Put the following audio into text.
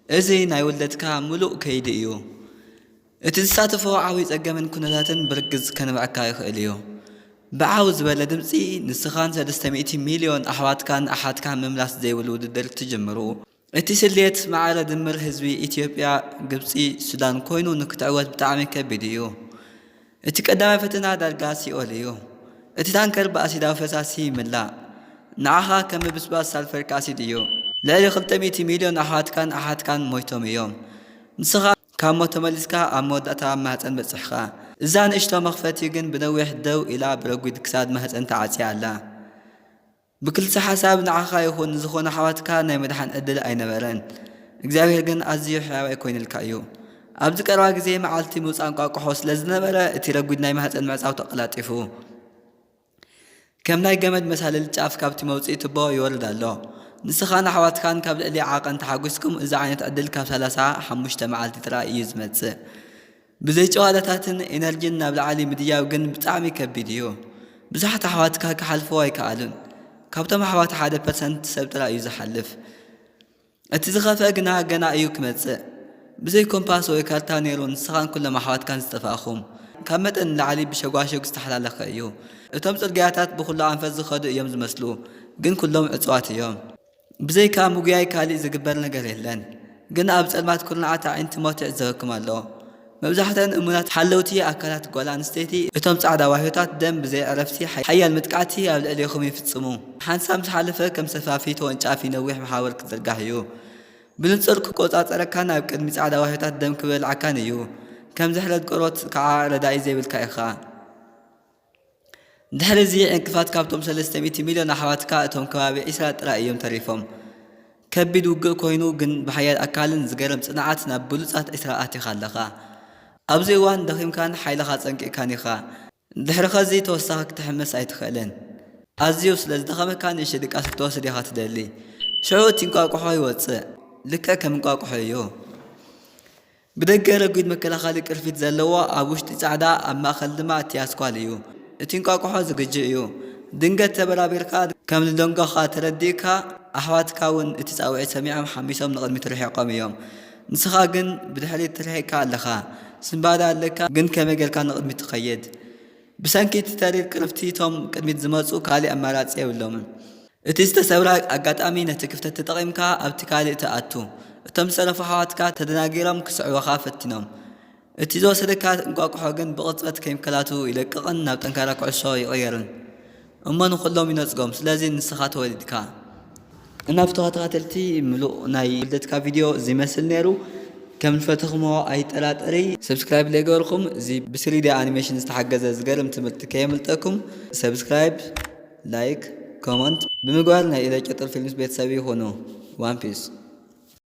እዚ ናይ ውልደትካ ምሉእ ከይዲ እዩ። እቲ ዝሳተፎ ዓብዪ ጸገምን ኩነታትን ብርግጽ ከንብዐካ ይኽእል እዩ። ብዓው ዝበለ ድምጺ ንስኻን ሰለስተ ሚእቲ ሚልዮን ኣሕዋትካን ኣሓትካን ምምላስ ዘይብሉ ውድድር ትጅምሩ። እቲ ስሌት ማዕረ ድምር ህዝቢ ኢትዮጵያ፣ ግብጺ፣ ሱዳን ኮይኑ ንክትዕወት ብጣዕሚ ከቢድ እዩ። እቲ ቀዳማይ ፈተና ዳርጋ ሲኦል እዩ። እቲ ታንከር ብኣሲዳዊ ፈሳሲ ይምላእ። ንዓኻ ከም ምብስባስ ሳልፈሪክ ኣሲድ እዩ። ልዕሊ ክልተ ሚእቲ ሚልዮን ኣሕዋትካን ኣሓትካን ሞይቶም እዮም። ንስኻ ካብ ሞት ተመሊስካ ኣብ መወዳእታ ኣብ ማህፀን በፂሕኻ። እዛ ንእሽቶ መኽፈቲ ግን ብነዊሕ ደው ኢላ ብረጒድ ክሳድ ማህፀን ተዓፅያ ኣላ። ብክልተ ሓሳብ ንዓኻ ይኹን ንዝኾነ ኣሕዋትካ ናይ ምድሓን ዕድል ኣይነበረን። እግዚኣብሔር ግን ኣዝዩ ሕያዋይ ኮይኑልካ እዩ። ኣብዚ ቀረባ ግዜ መዓልቲ ምውፃእ እንቋቁሖ ስለ ዝነበረ እቲ ረጒድ ናይ ማህፀን ምዕፃው ተቐላጢፉ። ከም ናይ ገመድ መሳልል ጫፍ ካብቲ መውፅኢ ቱቦ ይወርድ ኣሎ። ንስኻን ኣሕዋትካን ካብ ልዕሊ ዓቐን ተሓጒስኩም እዚ ዓይነት ዕድል ካብ ሰላሳ ሓሙሽተ መዓልቲ ጥራይ እዩ ዝመጽእ። ብዘይ ጨዋዳታትን ኤነርጂን ናብ ላዕሊ ምድያብ ግን ብጣዕሚ ከቢድ እዩ። ብዙሓት ኣሕዋትካ ክሓልፍዎ ኣይከኣሉን። ካብቶም ኣሕዋት ሓደ ፐርሰንት ሰብ ጥራይ እዩ ዝሓልፍ። እቲ ዝኸፍአ ግና ገና እዩ ክመጽእ። ብዘይ ኮምፓስ ወይ ካርታ ነይሩ ንስኻን ኩሎም ኣሕዋትካን ዝጠፋእኹም። ካብ መጠን ንላዕሊ ብሸጓሸግ ዝተሓላለኸ እዩ። እቶም ጽርግያታት ብኹሉ ኣንፈት ዝኸዱ እዮም ዝመስሉ፣ ግን ኩሎም ዕጹዋት እዮም። ብዘይካ ምጉያይ ካሊእ ዝግበር ነገር የለን። ግን ኣብ ጸልማት ኩርናዓት ኣዒንቲ ሞት ይዕዘበኩም ኣሎ። መብዛሕተን እሙናት ሓለውቲ ኣካላት ጓል ኣንስተይቲ እቶም ጻዕዳ ዋህዮታት ደም ብዘይ ዕረፍቲ ሓያል መጥቃዕቲ ኣብ ልዕሌኹም ይፍጽሙ። ሓንሳብ ምስ ሓለፈ ከም ሰፋፊ ተወንጫፊ ነዊሕ መሓውር ክዝርጋሕ እዩ። ብንጹር ክቆጻጸረካን ኣብ ቅድሚ ጻዕዳ ዋህዮታት ደም ክበልዓካን እዩ። ከም ዝሕረድ ቆርበት ከኣ ረዳኢ ዘይብልካ ኢኻ። ድሕሪ እዚ ዕንቅፋት ካብቶም ሰለስተ ሚእቲ ሚልዮን ኣሕዋትካ እቶም ከባቢ ዒስራ ጥራይ እዮም ተሪፎም። ከቢድ ውግእ ኮይኑ ግን ብሓያል ኣካልን ዝገርም ጽንዓት ናብ ብሉጻት ዒስራ ኣቲኻ ኣለኻ። ኣብዚ እዋን ደኺምካን ሓይልኻ ጸንቂቕካን ኢኻ። ድሕሪ ኸዚ ተወሳኺ ክትሕመስ ኣይትኽእልን። ኣዝዩ ስለ ዝደኸመካ ንእሽቶ ድቃስ ክትወስድ ኢኻ ትደሊ። ሽዑ እቲ እንቋቁሖ ይወጽእ። ልክዕ ከም እንቋቁሖ እዩ። ብደገ ረጒድ መከላኸሊ ቅርፊት ዘለዎ፣ ኣብ ውሽጢ ጻዕዳ፣ ኣብ ማእከል ድማ እቲ ኣስኳል እዩ። እቲ እንቋቁሖ ዝግጁ እዩ። ድንገት ተበራቢርካ ከም ዝደንጎኻ ተረዲእካ፣ ኣሕዋትካ እውን እቲ ጻውዒት ሰሚዖም ሓሚሶም ንቕድሚት ርሒቖም እዮም። ንስኻ ግን ብድሕሪት ትርሒቕካ ኣለኻ። ስንባደ ኣለካ፣ ግን ከመይ ጌርካ ንቕድሚት ትኸይድ? ብሰንኪ እቲ ተሪር ቅርፍቲ እቶም ቅድሚት ዝመጹ ካልእ ኣማራጺ የብሎምን። እቲ ዝተሰብረ ኣጋጣሚ ነቲ ክፍተት ተጠቒምካ ኣብቲ ካልእ ትኣቱ። እቶም ዝተረፉ ኣሕዋትካ ተደናጊሮም ክስዕቡኻ ፈቲኖም። እቲ ዝወሰደካ እንቋቑሖ ግን ብቕጽበት ኬሚካላቱ ይለቅቕን ናብ ጠንካራ ኩዕሶ ይቕየርን። እሞ ንኹሎም ይነጽጎም፣ ስለዚ ንስኻ ተወሊድካ። እና ተኸታተልቲ ምሉእ ናይ ልደትካ ቪድዮ እዚ ይመስል ነይሩ። ከም ዝፈተኹሞ ኣይጠራጠሪ። ሰብስክራይብ ዘይገበርኩም እዚ ብ ስሪ ዲ ኣኒሜሽን ዝተሓገዘ ዝገርም ትምህርቲ ከየምልጠኩም ሰብስክራይብ፣ ላይክ፣ ኮመንት ብምግባር ናይ ኢደ ጨጥር ፊልምስ ቤተሰብ ይኹኑ። ዋን ፒስ።